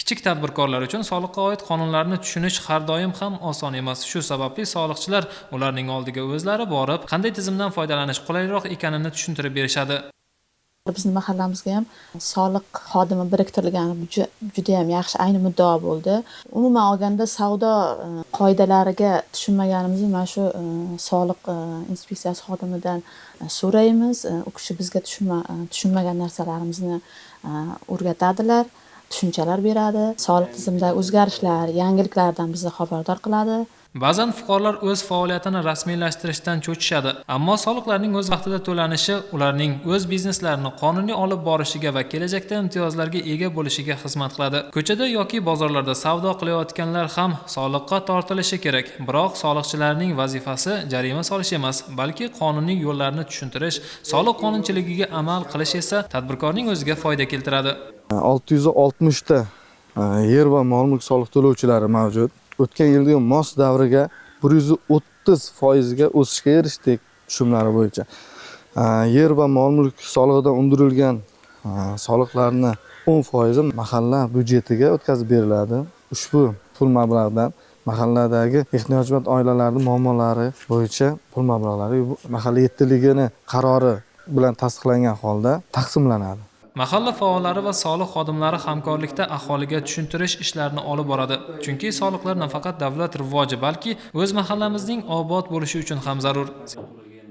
Kichik tadbirkorlar uchun soliqqa oid qonunlarni tushunish har doim ham oson emas. Shu sababli soliqchilar ularning oldiga o'zlari borib, qanday tizimdan foydalanish qulayroq ekanini tushuntirib berishadi. Bizni mahallamizga ham soliq xodimi biriktirilgani judayam yaxshi, ayni muddao bo'ldi. Umuman olganda savdo qoidalariga tushunmaganimizni mana shu soliq inspeksiyasi xodimidan so'raymiz. U kishi bizga tushunmagan narsalarimizni o'rgatadilar, tushunchalar beradi. Soliq tizimidagi o'zgarishlar, yangiliklardan bizni xabardor qiladi. Ba'zan fuqarolar o'z faoliyatini rasmiylashtirishdan cho'chishadi, ammo soliqlarning o'z vaqtida to'lanishi ularning o'z bizneslarini qonuniy olib borishiga va kelajakda imtiyozlarga ega bo'lishiga xizmat qiladi. Ko'chada yoki bozorlarda savdo qilayotganlar ham soliqqa tortilishi kerak. Biroq soliqchilarning vazifasi jarima solish emas, balki qonuniy yo'llarni tushuntirish, soliq qonunchiligiga amal qilish esa tadbirkorning o'ziga foyda keltiradi. 660 ta yer va mol-mulk soliq to'lovchilari mavjud. O'tgan yilgi mos davriga 130% ga o'sishga erishdik tushumlari bo'yicha. Yer va mol-mulk solig'idan undirilgan soliqlarni 10% mahalla byudjetiga o'tkazib beriladi. Ushbu pul mablag'idan mahalladagi ehtiyojmand oilalarning muammolari bo'yicha pul mablag'lari mahalla yettiligini qarori bilan tasdiqlangan holda taqsimlanadi. Mahalla faollari va soliq xodimlari hamkorlikda aholiga tushuntirish ishlarini olib boradi. Chunki soliqlar nafaqat davlat rivoji, balki o'z mahallamizning obod bo'lishi uchun ham zarur.